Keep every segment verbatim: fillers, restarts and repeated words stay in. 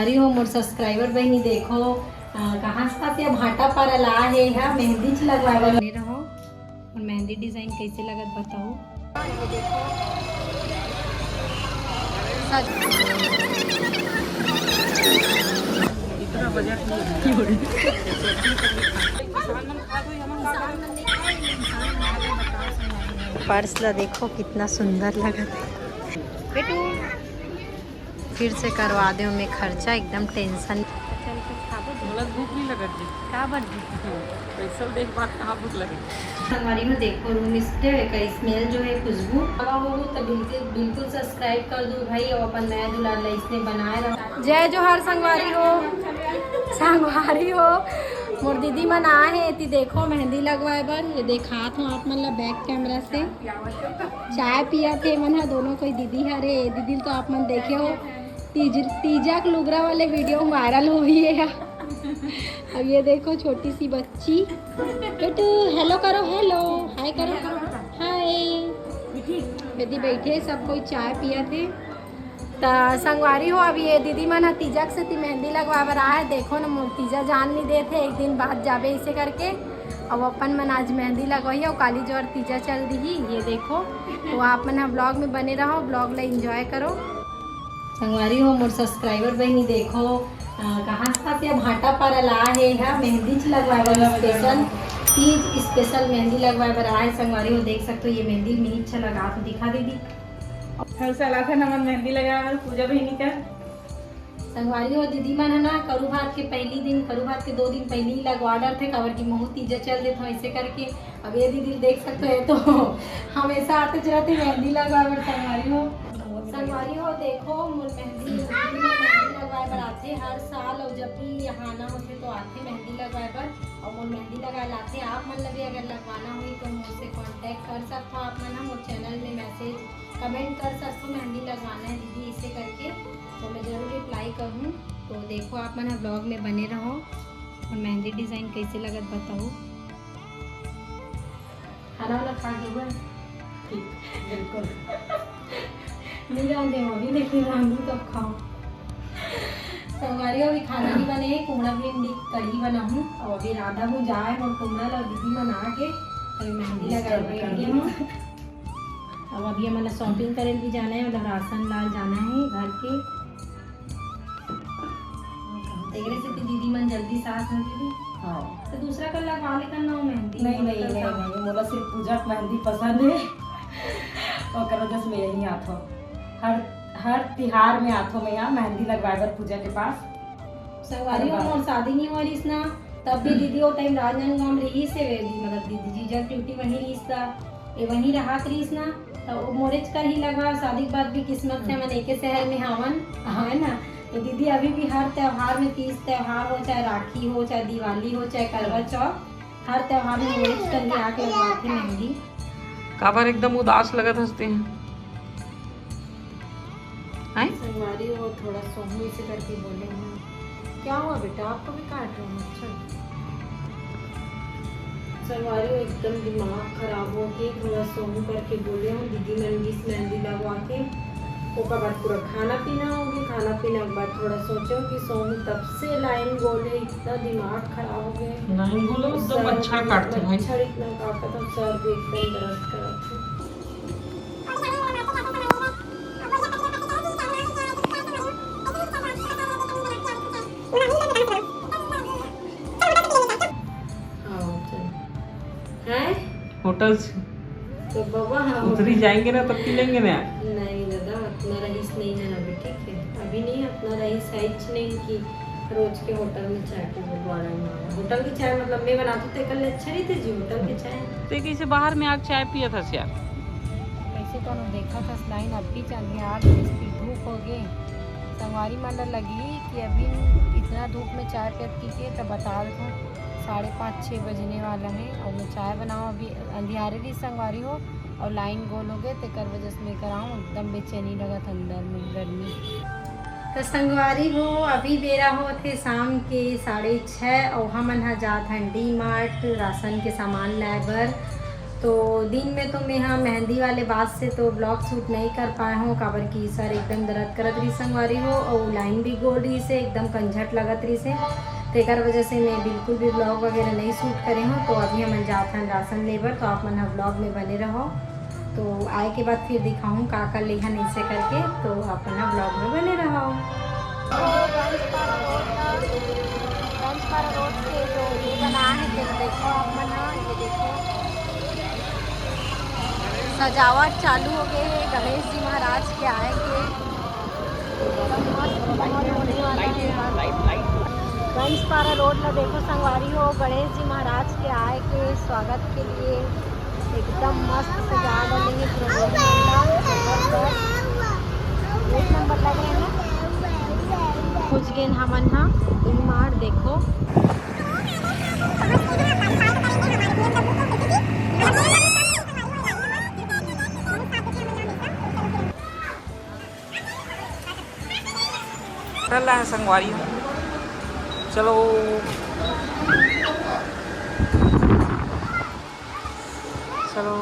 अरे हो मोर subscriber बहिनी, देखो, अ, कहाँ से आथे, भाटापारा ला हे, हा मेहंदी च लगवाए बर। बने रहो और मेहंदी design कैसे लगत बताओ। Purse ला देखो कितना सुंदर लगत हे। बेटू, फिर से करवा दे ओमे खर्चा, एकदम tension। चल कुछ खाबो दे। मोला भूख नहीं लगत जी। का बर जी? पैसा देख बात कहाँ भूख लगे। संगवारी हो देखो, room stay का smell जो है, खुशबू। हवा हो तो बिल्कुल, बिल्कुल subscribe कर दो भाई, और अपन नया दुलार ला इसने बनाए रहो। जय जोहार संगवारी हो, संगवारी हो, मोर दीदी मन आए हे, एती देखो मेहंदी लगवाए बर। ये देखात हूँ आप मन ला back camera से। चाय पियत हे मन ह, दोनों कोई दीदी हरे। दीदी ल तो आप मन देखे हो, तीज, तीजा के लुगरा वाले video viral होही हे। अब ये देखो छोटी सी बच्ची, बेटू hello करो, hello, hi करो, hi। दीदी बैठे, सब कोई चाय पियत हे। त संगवारी हो, अब ये दीदी मन ह तीजा के सेती मेहंदी लगवाए बर आए। देखो न, मोर तीजा जान नहीं देत हे, एक दिन बाद जाबे इसे करके। अब अपन मन आज मेहंदी लगवाही और काली जोर तीजा चल दीही। ये देखो, तो आप मन ह vlog में बने रहो, vlog ला enjoy करो। संगवारी हो, मोर subscriber बहिनी देखो, अ, कहाँ से आथे, भाटापारा ला हे, हा मेहंदी च लगवाए बर special, तीज special मेहंदी लगवाए बर आए। संगवारी हो देख सकते हो, ये मेहंदी मिहिच अच्छा लगा, तो दिखा दीदी। हर साल आथे नमन मेहंदी लगाए बर पूजा बहिनी का। संगवारी हो, दीदी मन ह ना करू भात के पहली दिन, करू भात के दो दिन पहली ही लगवा डरथे, काबर कि महू तीजा चल देथो ऐसे करके। अब ये दीदी देख सकते हो, ये तो हमेशा आते रहते मेहंदी लगवा बर। संगवारी हो, संगवारी हो देखो, मोर मेहंदी, दीदी मन मेहंदी लगवाए बर आथे हर साल, और जब भी यहाँ आना होथे तो आथे मेहंदी लगवाए बर, और मोर मेहंदी लगाए लाथे। आप मन ला भी अगर लगवाना होही तो मोर से contact कर सकते हो आप मन ह। मोर channel में message comment कर सकते हो, मेहंदी लगवाना है दीदी इसे करके, तो मैं जरूर reply करूँ। तो देखो आप मन vlog में बने रहो और मेहंदी design कैसे लगत बताओ। खाना वाना खा के हुआ? ठीक, बिल्कुल। नहीं जानते हम अभी, लेकिन रांधू तब खाओ। संगवारी अभी खाना नहीं बने, कुमड़ा भिंडी कढ़ी बनाहूँ। अब अभी रांधा हूँ जाए और कुमड़ा ला दीदी मन आके अभी मेहंदी लगा बैठ गए हूँ। अब अभी हमन ला shopping करे भी जाना है, मतलब राशन लाल जाना है घर के। तेरे से तो दीदी मन जल्दी सास न दीदी। हाँ। तो दूसरा कर लगवा ले करना हो मेहंदी। नहीं, नहीं, नहीं, नहीं, मोला सिर्फ पूजा के मेहंदी पसंद है। ओकर वजह से मैं यहीं आथो। हर, हर तिहार में आथो मैं यहाँ मेहंदी लगवाए बर पूजा के पास। संगवारी हो, मोर शादी नहीं हुआ रहीस ना, तब भी दीदी वो time राजनांदगांव में रहीस हे, वे भी, मतलब, दीदी जीजा के duty वहीं रहीस ता, ये वहीं रहात रहीस ना, तो वो मोरेच कर ही लगा। शादी के बाद भी किस्मत से हमन एके शहर में हावन, है ना। तो दीदी अभी भी हर त्योहार में, तीज त्योहार हो, चाहे राखी हो, चाहे दिवाली हो, चाहे करवा चौथ, हर त्योहार में मोरेच कर ही आके लगवाथे मेहंदी। काबर एकदम उदास लगत हंसते हैं? हैं? संगवारी हो, थोड़ा सोहू इसे करके बोले हूँ। क्या हुआ बेटा, आपको भी काट रहे हो? अच्छा। संगवारी हो, एकदम दिमाग खराब हो के थोड़ा सोहू करके बोले हूँ। दीदी मन गिस मेहंदी लगवा के, ओकर बाद पूरा खाना पीना हो गया। खाना पीना के बाद थोड़ा सोचे हूँ कि सोहू, तब से लाइन गोल है, इतना दिमाग खराब हो गया। लाइन गोल एकदम अच्छा काटते भाई। मच्छर इतना काटता था, सर भी एकदम दर्द करत था। हैं? होटल से तो बाबा, हाँ, उतरी होटल। जाएंगे ना, तब पी लेंगे ना। नहीं दादा, अतना रईस नहीं है अभी, ठीक है? अभी नहीं, अतना रईस है ही नहीं कि रोज के होटल में चाय पीबो, बारह में। होटल की चाय, मतलब, मैं बनाती तो कर ले, अच्छा रही थी जी, होटल की चाय। ते कैसे बाहर में आके चाय पिया था यार? कैसे कोनो देखा था लाइन, अभी चल गया, आज इतनी धूप हो गई। संगवारी मन ला लगी कि अभी इतना धूप में चाय पियत की के, तो बता दो, साढ़े पाँच, छः बजने वाला है और मैं चाय बनाऊँ। अभी अंधियारे रही संगवारी हो और लाइन गोल हो गए, तेकर वजह से मैं कराऊँ, एकदम बेचैनी लगत अंदर में, गर्मी। तो संगवारी हो, अभी बेरा होत हे शाम के साढ़े छः और हमन ह जात हन D Mart राशन के सामान लाए बर। तो दिन में तो मैं हा मेहंदी वाले बाद से तो vlog shoot नहीं कर पाए हूँ, काबर कि सर एकदम दर्द करत रही संगवारी हो, और लाइन भी गोल रही से एकदम कंझट लगत रही से, तेकर वजह से मैं बिल्कुल भी vlog वगैरह नहीं shoot करे हूँ। तो अभी हमन जात हन राशन लेबर, तो आप मन ह vlog में बने रहो। तो आए के बाद फिर दिखाऊँ का का लेहन ऐसे करके, तो आप मन ह vlog में बने रहो। गंजपारा रोड के जो ये बना है, तो देखो आप मन ह, ये देखो सजावट चालू हो गए है गणेश जी महाराज के आए के। गंजपारा रोड ला देखो संगवारी हो, गणेश जी महाराज के आए के स्वागत के लिए एकदम मस्त सजा डाले हे पूरा रोड मन ला। एक नंबर लग रहे हैं। कुछ गेन हमन हा मार देखो। चल रहा है संगवारी हो, चलो चलो।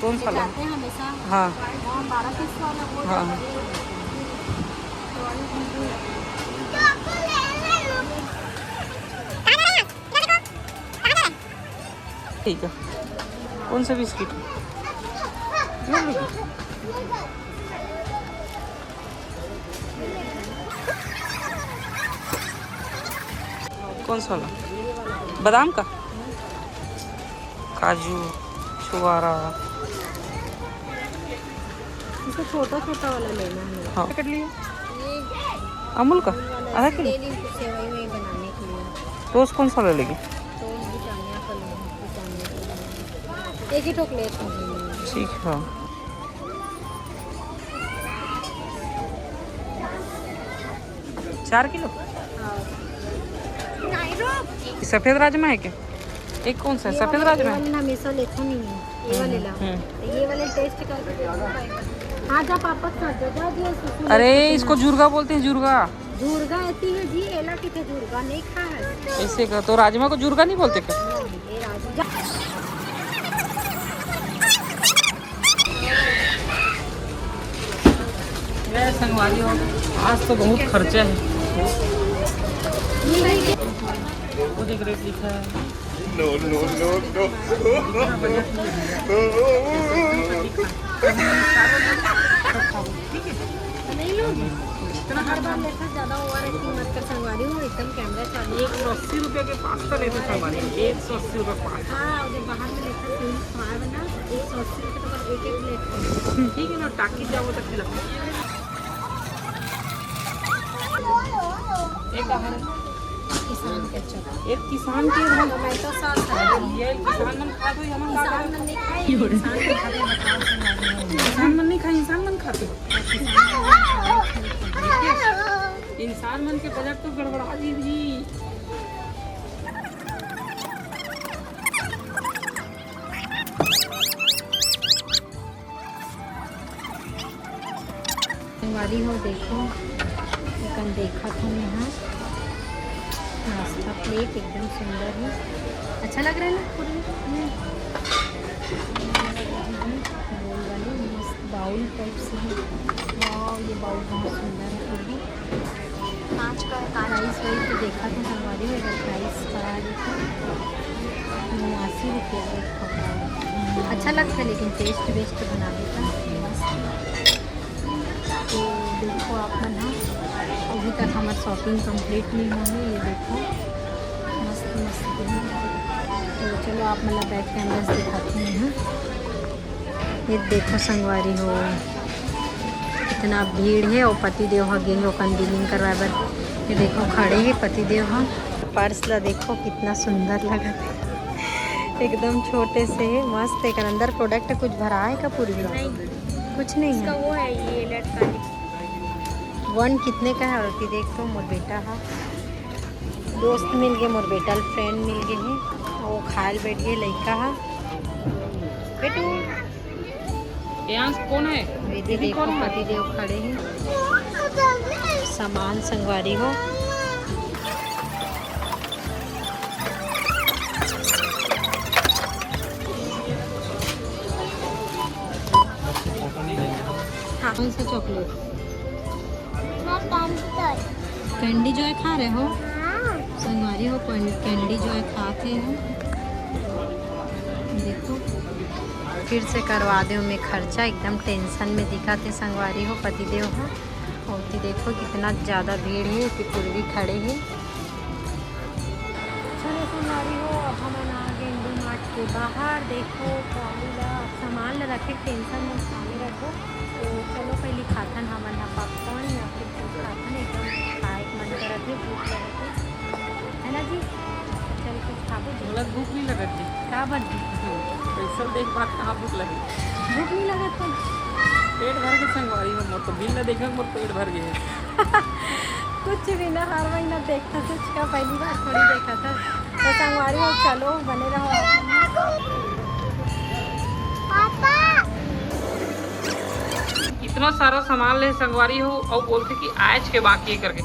कौन सा लो? जाते हैं हमेशा। हाँ। हाँ, बारह पीस वाला वो हाँ। ठीक है। कौन सा बिस्किट? कौन सा वाला? बादाम का? काजू, छुआरा। इसे छोटा छोटा वाला लेना है। हाँ। पकड़ लियो। ये अमूल का? आधा किलो? ले ली, कुछ सेवई में बनाने के लिए। टोस्ट कौन सा ले लेगी? टोस्ट ब्रिटानिया का लेना, ब्रिटानिया का लेना। एक ही ठोक ले। ठीक है। चार किलो? हाँ। सफेद राजमा है क्या? एक कौन सा है? ये सफेद वाला, राजमा ये है? वाला हमेशा लेता नहीं है, ये वाले ला। हम्म। तो ये वाले टेस्ट करके देखो भाई। हाँ, जा पापा के साथ जा, जा जी, सुसु अरे, लेके इसको ना। जुरगा बोलते हैं, जुरगा। जुरगा ऐसी है जी, एला किथे जुरगा नहीं खा है। ऐसे का तो राजमा को जुरगा नहीं बोलते क्या? नहीं, ये राजमा। ए, संगवारी हो, आज तो बहुत खर्चा है। वो देख, रेट लिखा है। No, no, no, no। नहीं लोगी? इतना हर बार लेखा ज्यादा ओवर एक्टिंग मत कर संगवारी हो, एकदम कैमरा चालू। एक सौ अस्सी रुपये के पास्ता लेते संगवारी, एक सौ अस्सी रुपये पास्ता। हाँ, और जब बाहर में लेखा सेम खाए बना, एक सौ अस्सी रुपये तो बस एक एक प्लेट खाए। ठीक है ना, टाकी जाओ तो खिलाओ। एक बाहर किसान के चक्कर। एक किसान के हम टोमेटो सॉस है। ये किसान मन खा तो हमन का किसान मन नहीं खाए, इंसान के खाते बताओ संगवारी हो। इंसान मन नहीं खाए, इंसान मन खाते। इंसान मन के बजट तो गड़बड़ा जी जी। संगवारी हो देखो, एकन देखत हन यहाँ नाश्ता प्लेट एकदम सुंदर है, अच्छा लग रहा है ना पूरी। हम्म। गोल वाले मस्त बाउल टाइप से है। वाओ, ये बाउल बहुत सुंदर है पूरी। पाँच का है, पाँच। प्राइस वही तो देखा था संगवारी में, अगर प्राइस करा देता तो अस्सी रुपये का एक पकौड़ा। अच्छा लगता है, लेकिन टेस्ट वेस्ट बना देता मस्त। तो देखो आप मन ह, अभी तक हमार शॉपिंग कंप्लीट नहीं हुआ है। ये देखो मस्त मस्त है। तो चलो आप मन ला बैक कैमरा से दिखाती हूँ। ये देखो संगवारी हो, कितना भीड़ है और पति देव ह गे हे ओकन बिलिंग करवाए बर। ये देखो खड़े हे पति देव ह। पर्स ला देखो कितना सुंदर लगत है, एकदम छोटे से है, मस्त है। एकर अंदर प्रोडक्ट कुछ भरा है का पूरी? नहीं। कुछ नहीं इसका है। वो है ये लटकाने। वन कितने का है? और देख तो मोर बेटा है, दोस्त मिल गए, मोर बेटा ल फ्रेंड मिल गए हैं, वो खाए ल बैठ गए लइका हा। बेटू, ये अंश कौन है? ये दीदी देखो, कौन है? पति देव खड़े हैं, सामान संगवारी हो। कौन सा चॉकलेट? कैंडी जॉय खा रहे हो? संगवारी हो, कैंडी जॉय खात हे। देखो, फिर से करवा दे ओमे खर्चा, एकदम टेंशन में दिखत हे संगवारी हो पतिदेव ह। और कि देखो कितना ज्यादा भीड़ हे, कि पूर्वी खड़े हे। चलो संगवारी हो, अब हमन आ गए डी मार्ट के बाहर। देखो ट्रॉली ला, सामान ला रखे टेंशन में सामने रखो। तो चलो पहले खाथन हमन ह पॉपकॉर्न या फिर कुछ खाथन, एकदम खाए के मन करत हे, भूख लगत हे, है ना जी? चल कुछ खाबो जी। मोला भूख नहीं लगत जी। का बर जी? पैसा देख बात कहाँ भूख लगे? भूख नहीं लगत तो? पेट भर के संगवारी हो, मोर तो बिल ला देखा, मोर पेट भर गए। कुछ भी ना, हर महीना देखता था, इसका पहली बार थोड़ी देखा था। तो संगवारी हो, चलो बने रहो। पापा। इतना सारा सामान ले संगवारी हो, और बोलते कि आज के बाकी है करके।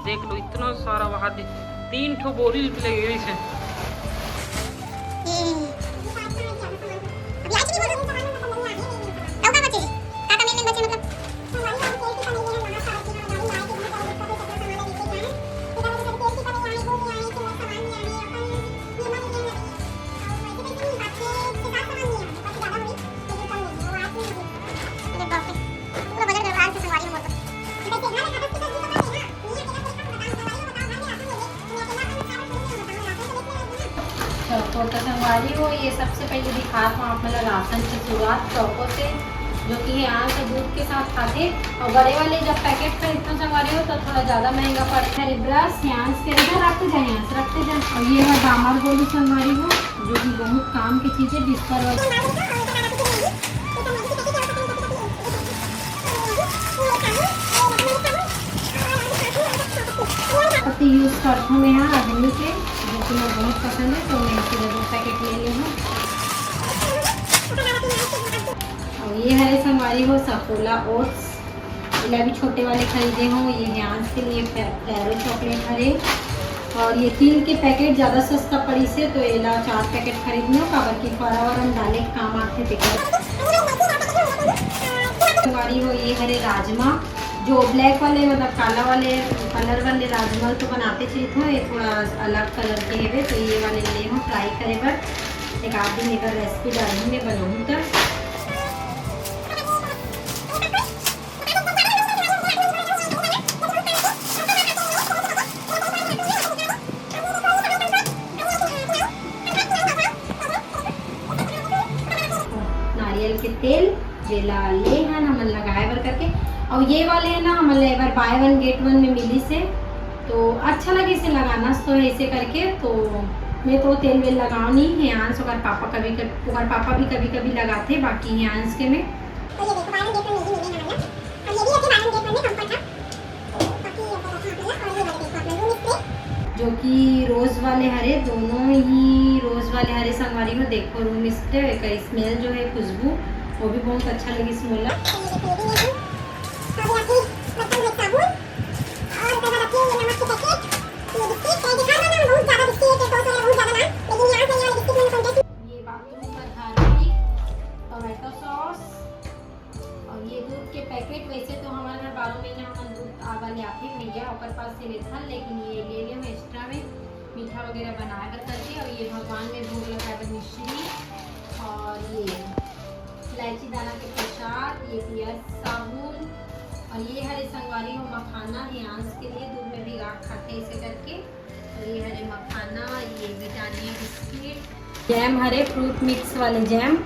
देख लो, इतना सारा वहां दे, तीन ठो बोरी लगे हुई से। तो संगवारी हो, ये सबसे पहले दिखात हूँ आप मन ला राशन की शुरुआत चौको से, जो कि ये आंस दूध के साथ खाते। और बड़े वाले जब पैकेट खरीदते हो संगवारी हो, तो थोड़ा ज्यादा महंगा पड़ता है। ब्रश, ये आंस के इधर रखते जाए, आंस रखते जाए। और ये है डामर गोली संगवारी हो, जो कि बहुत काम की चीज है, बिस्तर वगैरह। पत्ती यूज करथों मैं यहाँ अग्नि के, जो कि मोर बहुत पसंद है, तो मैं इसे दो पैकेट ले ली हूँ। और ये हरे संगवारी हो सफोला ओट्स, इला भी छोटे वाले खरीदे हूँ। ये है आंस के लिए फे-, फेरो चॉकलेट हरे, और ये तीन के पैकेट ज्यादा सस्ता पड़ी से, तो एला चार पैकेट खरीदने हो, काबर की फरा वरम डाले के काम आथे तेकर। संगवारी हो, ये हरे राजमा, जो ब्लैक वाले मतलब काला वाले कलर वाले राजमा तो बनाते चीज था, ये थोड़ा अलग कलर के हेवे, तो ये वाले ले हूँ ट्राई करे बर। एक आध दिन एकर रेसिपी डालूँ मैं, बनाऊँ त। नारियल के तेल जेला ले हन हमन लगाए बर करके, और ये वाले है ना हमन ला एबर बाय वन गेट वन में मिली से, तो अच्छा लगे इसे लगाना तो ऐसे करके। तो मैं तो तेल वेल लगाओ नहीं है, आंस ओकर पापा कभी कभी, ओकर पापा भी कभी कभी लगाते, बाकी है आंस के में। तो ये देखो बाय वन गेट वन में ही मिले हमारा, और ये भी अच्छे बाय वन गेट वन में कंफर्ट था। जो कि रोज वाले हरे, दोनों ही रोज वाले हरे संगवारी हो। देखो रूम स्प्रे, एकर स्मेल जो है, खुशबू, वो भी बहुत अच्छा लगिस मोला। ये बाथरूम का हार्पिक, टोमेटो सॉस, और ये दूध के पैकेट, वैसे तो हमन हर बारह महीना हमन दूध आ वाले आथे भैया, ओकर पास से लेथन, लेकिन ये ले ले हम एक्स्ट्रा में मीठा वगैरह बनाए बर करके। और ये भगवान में भोग लगाए बर मिश्री, और ये इलायची दाना के प्रसाद, ये पियर साबुन, और ये हरे संगवारी हो मखाना, ये आंस के लिए दूध में भिगा खाते ऐसे करके। और ये हरे मखाना, ये ब्रिटानिया बिस्किट, जैम हरे फ्रूट मिक्स वाले जैम।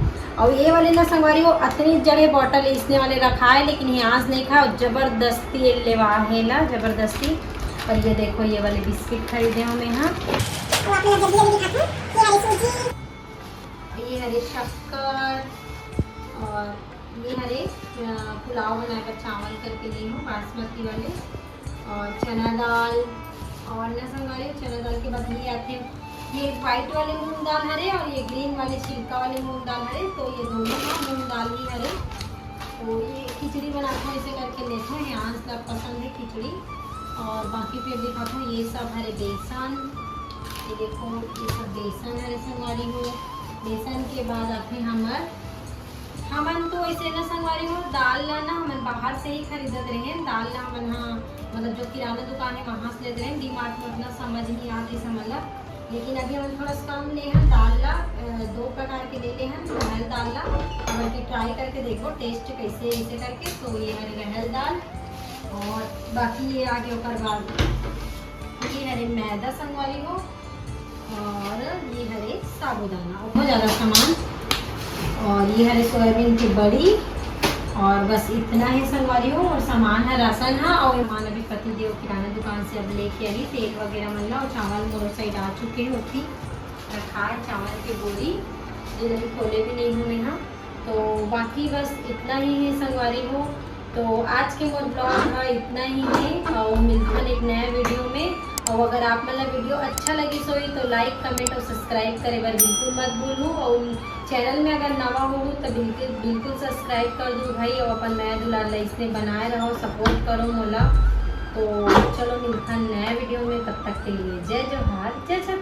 और ये वाले ना संगवारी हो अतनी जड़े बॉटल इसने वाले रखा है, लेकिन ये आंस नहीं खाए और जबरदस्ती ये लेवा है ला जबरदस्ती। और ये देखो ये वाले बिस्किट खरीदे हूँ मैं यहाँ। तो आप लोग जल्दी जल्दी दिखाते हैं, ये हरे सूजी। ये हरे शक्कर और ये हरे, अ, पुलाव बनाए बर चावल करके ली हूँ बासमती वाले, और चना दाल, और ना संगवारी चना दाल के बाद ये आथे, ये व्हाइट वाले मूंग दाल हरे और ये ग्रीन वाले छिलका वाले मूंग दाल हरे, तो ये दोनों ना मूंग दाल ही हरे। तो ये खिचड़ी बनाथों ऐसे करके लेथों, ये आंस ला पसंद है खिचड़ी। और बाकी फिर दिखाथों ये सब हरे बेसन, ये देखो ये सब बेसन हरे संगवारी हो। बेसन के बाद आथे हमर हमन तो ऐसे ना संगवारी हो, दाल ला ना हमन बाहर से ही खरीदत रहेन। दाल ला हमन हा, मतलब जो किराना दुकान है वहाँ से लेत रहेन। डीमार्ट में उतना समझ नहीं आत हे हमन ला। लेकिन अभी हमन थोड़ा सा कम ले हन दाल ला, अ, दो प्रकार के ले ले हन रहर दाल ला। अब के ट्राई करके देखो टेस्ट कैसे है इसे करके। तो ये हरे रहर दाल और बाकी ये आगे ओकर बाद ये हरे मैदा संगवारी हो और ये हरे साबूदाना, बहुत ज़्यादा सामान। और ये हरे सोयाबीन की बड़ी और बस इतना ही संगवारी हो। और सामान है राशन हा और सामान अभी पति देव किराना दुकान से अब लेके आई, तेल वगैरह मन ला। और चावल मोर साइड आ चुके होती रखा है चावल के बोरी, जिन अभी खोले भी नहीं हूँ मैं। हाँ, तो बाकी बस इतना ही है संगवारी हो। तो आज के मोर ब्लॉग हा इतना ही है और मिलथन एक नया वीडियो में। और अगर आप मन ला वीडियो अच्छा लगिस होही तो लाइक, कमेंट और सब्सक्राइब करे बर बिल्कुल मत भूलू। और चैनल में अगर नवा हो तो बिल्कुल बिल्कुल सब्सक्राइब कर दू भाई, और अपन मया दुलार ला इसने बनाए रहो, सपोर्ट करो मोला। तो चलो मिलथन नया वीडियो में, तब तक के लिए जय जोहार, जय छत्तीसगढ़।